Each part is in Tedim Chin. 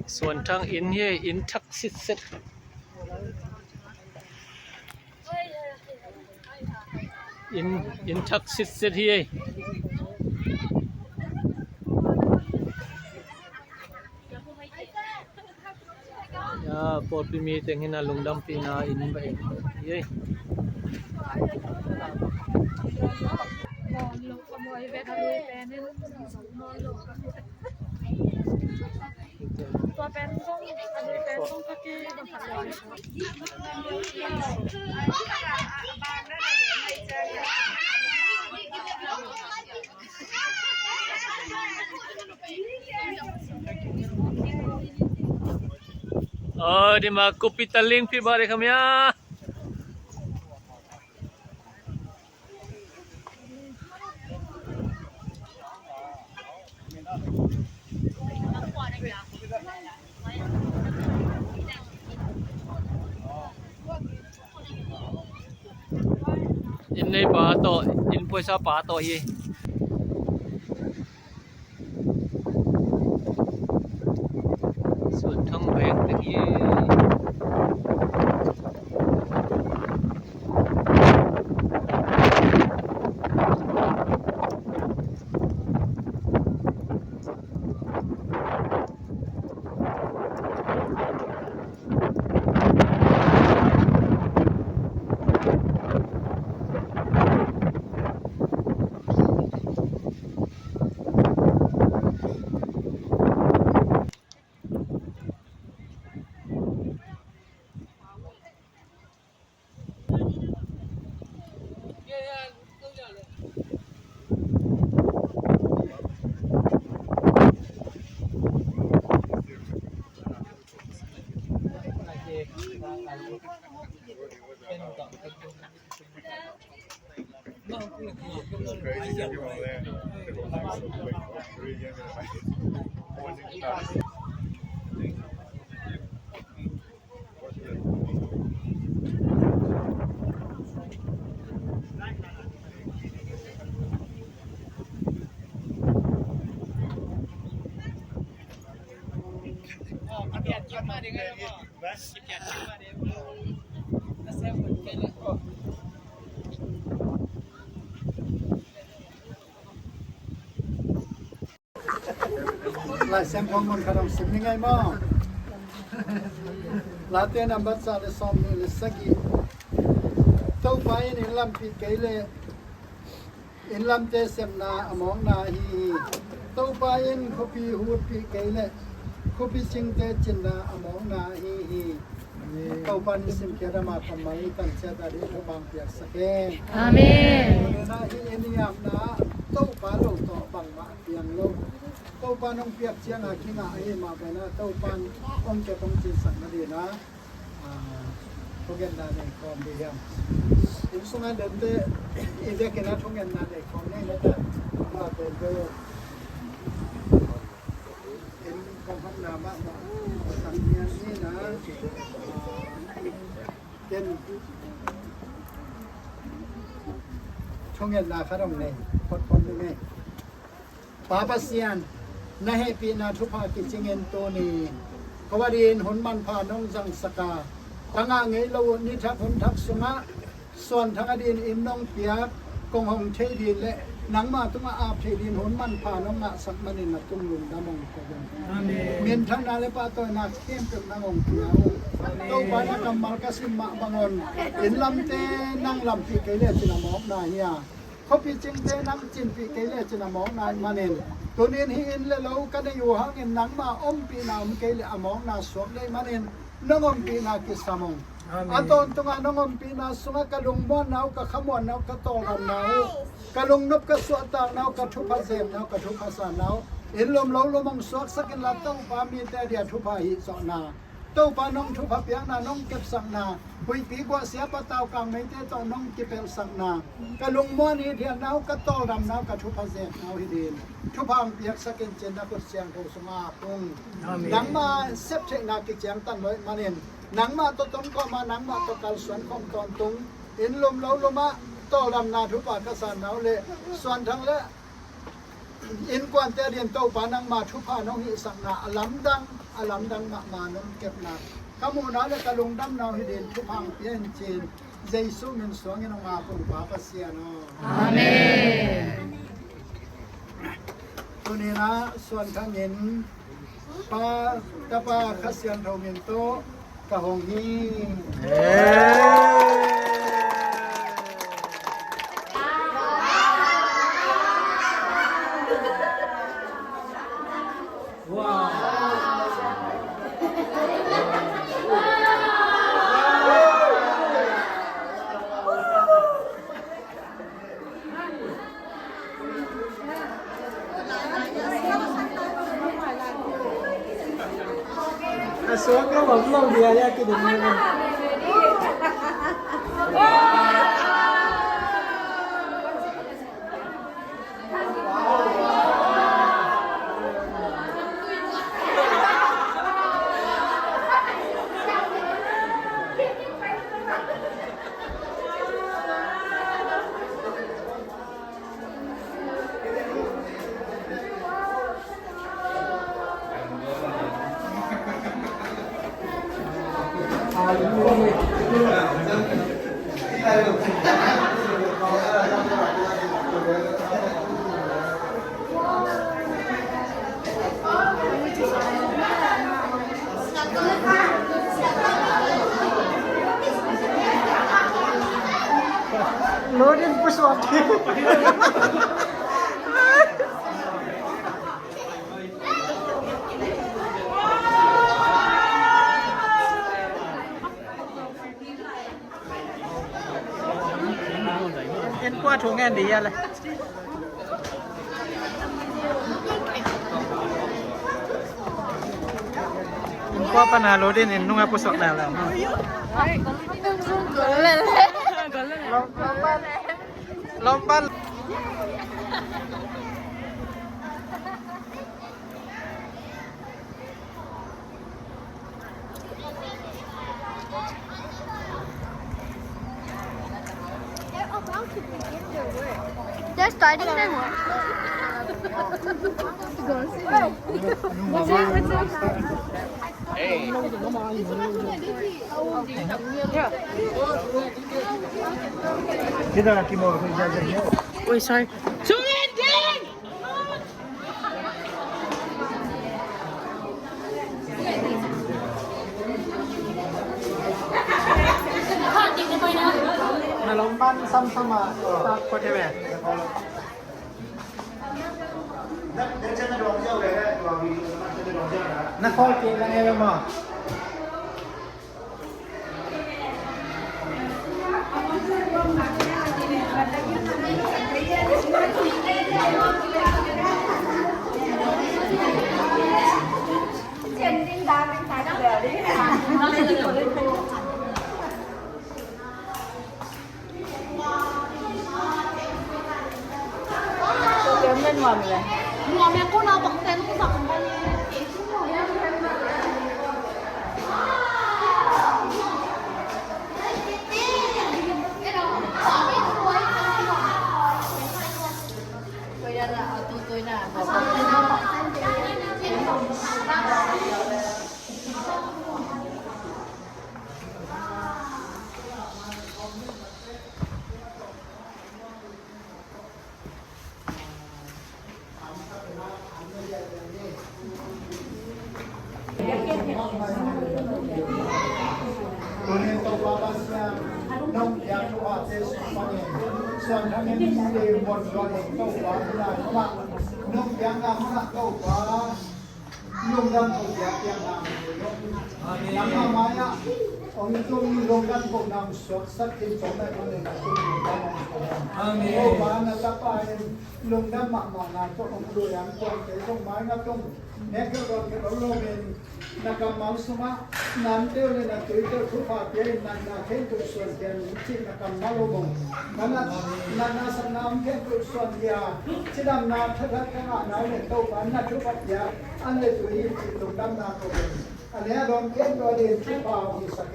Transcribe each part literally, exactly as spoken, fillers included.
Suanthang inn hi, inn thak sitset. Inn, inn thak sitset hi ei. Ya, pawlpi mi teng hi na lungdampihna inn va en hi ei. Oi, dima kupi taling pi ba de kamia. Inn nei pa tawh, inn puaisa pa tawh hi. Suanthang veng teng hi. Lai Siangtho mun khat hong sim ni ngei maw? Late nambat za le sawmnih le sagih. Topa in inn lampih kei leh inn lamte sepna a mawkna ahi hi. Topa in khuapi hutpih kei leh khuapi cingte cinna a mawkna ahi hi. Topa in i simkhiat ama kammal i tan ciat a ding thupha hong piaksak hen. Amen. Tuni-in ah hih inn i apna ah Topa lo tawh bangmah a piang lo. Topa in hong piak ciang a kingah ahih mah bangin ah Topa in hong kep hong cinsak nadingin ah, ah, thungetna nei khawm ding hiam? Inn sungah dente i biakinn ah thungetna nei khawm ni na ta. Amah pen bel inn kong hopna mahmah a sang hiam ni na. Ken thungetna khat hong nei photphot ni ngei. Pa Pasian, na hehpihna thupha kicingin tuni ko a dingin hun manpha nong zangsak a, ka ngah ngei loh uh ni thak hun thak sungah suanthang a dingin inn nong piak, kong hong thei ding le nangma tungah ap thei dingin hun manpha nong ngahsak manin na tung lungdam hong ko in. Amen. Minthanna le pahtawina khempeuh nang hong pia uh. Amen. Topa, na kammal ka sim mah bangun inn lamte nang lampih kei lecin a mawkna hi a, khuapi cingte nang cinpih kei lecin a mawkna ahih manin, tuni-in hih inn le lo ka nei uh hangin nangma ompihna om kei leh a mawkna suak ding ahih manin nong ompihna kisam ung. Amen. A tawntungah nong ompihna sungah ka lungmuanna uh, ka khamuanna uh, ka tawldamna uh, ka lungnop ka suahtakna uh, ka thupha zemna uh, ka thupha sanna uh, inn lum lo lum hong suaksak inla Topa, mite a dia thupha hih zawhna, Topa nong thupha piakna, nong kepsakna, huihpi guahsia patau kangmeite tawh nong kipelhsakna, ka lungmuan hithiatna uh, ka tawldamna uh, ka thupha zemna uh hi dingin thupha hong piaksak in ci-in na khut siangtho sungah ap ung. Amen. Nangma septheihna kiciangtan lo ahih manin nangmah tawh tomkhawm a, nangmah tawh kalsuan khawm tawntung, inn lum lo lum ah Tawldamna thupha ka sanna uh le Suan Thang le innkuante a din Topa nangma thupha nong hihsakna a lamdang, a lamdang mahmah nong kepna ka muhna le ka lungdamna uh hi din thupha hong pia in ci-in Jesu min suangin hong ap ung Pa Pasian aw. Amen. Tuni-in ah Suan Thang in Pa, Tapa, Kha Siangtho min tawh ka hong hi. A suak lo, a om lo dia, ya ki ding lo. Lodin pusuak. Innkuan thu ngen dih a le. Innkuan pan a lo ding in nung a pusuak na le. Lom pan. Lom pan. They're about to begin their work. They're starting their work. What's that? What's that? Oi, sorry. Na lom pan samsam a tak ko te ve. Na khol kik na ngei ve maw? Tuni Topa Pasian, nong piak thu a te sung panin, suan thamin te muan lua ding Topa, nunai mah, nong piakna munah Topa, lungdam ko piak piak na. Amen. Nangmah mai-ah hong tung lungdam ko na hong suaksak ding Topa, nang na tung lungdam hong ko. Amen. Topa na tapa in lungdam mahmah na tawh hong lui an kuante zong mai na tung. Nek keu luan keu lo lo men na kammal sungah na anteu le na tuiteu thupha pia in natna khempeuh suan pia in cih na kammal lo bang. Ka nat, natna satna om khempeuh suan pia. Cidamna thathat ka ngahna le Topa na thupha pia. An le tui hi cih lungdamna ko bang. A le a dawn khempeuh a din thupha hong hisak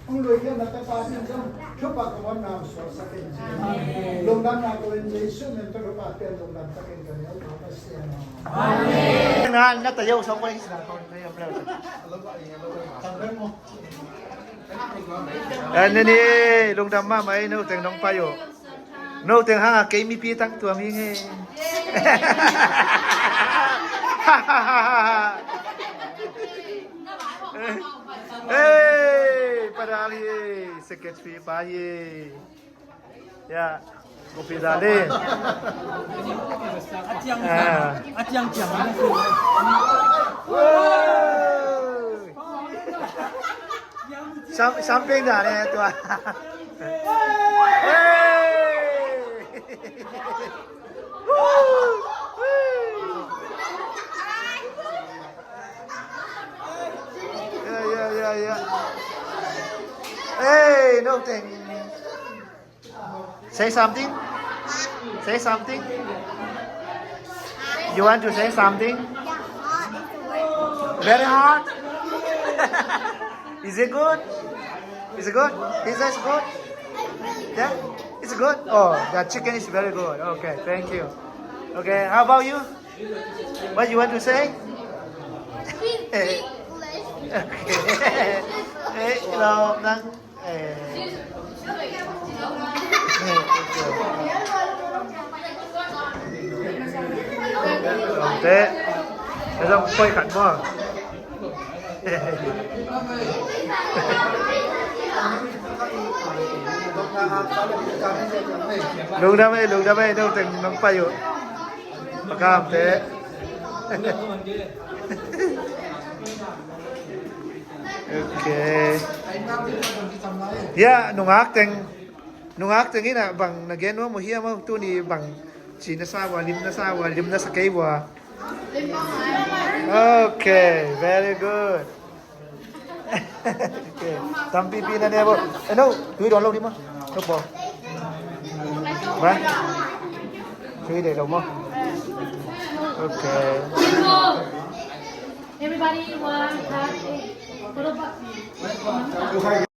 Hong luikhiatna tapa in zong thupha ka muanna suaksak in. Amen. Lungdamna ko in Jesu min tawh thupha pian lungdam takin ka neu ka Pasian aw. Na, na ta yo song ko in sina ko in. Anni, lungdam mahmah ei, no teng nong pai uh. No teng hanga kei mipi tang tuam hi ngei. Hey, padal hi, secretary pa hi. Ya, kopi dal hi. A ciang, a ciang ciang. Woo! Sam, samping dah ni tuan. Hey! Ya, ya, ya, ya. Hey, no teng. Say something. Say something. You want to say something? Very hard. Is it good? Is it good? Is it good? Yeah? It's good? Oh, the chicken is very good. Okay, thank you. Okay, how about you? What you want to say? Okay. Hey, hello, nang. Te, ka zong poi khat maw. Lungdam ei, lungdam ei, no teng nong pai uh. Pakam te. Okay. Ya, nungak teng, nungak teng ina bang na gen wa mu hiam, tuni bang ci na sa wa, lim na sa wa, lim na sa kei wa. Okay, very good. Okay. Tampipi na ne bo. Eh, no, tui don lo di ma. No bo. Ba. Tui de lo ma. Okay. Everybody, one, two, three.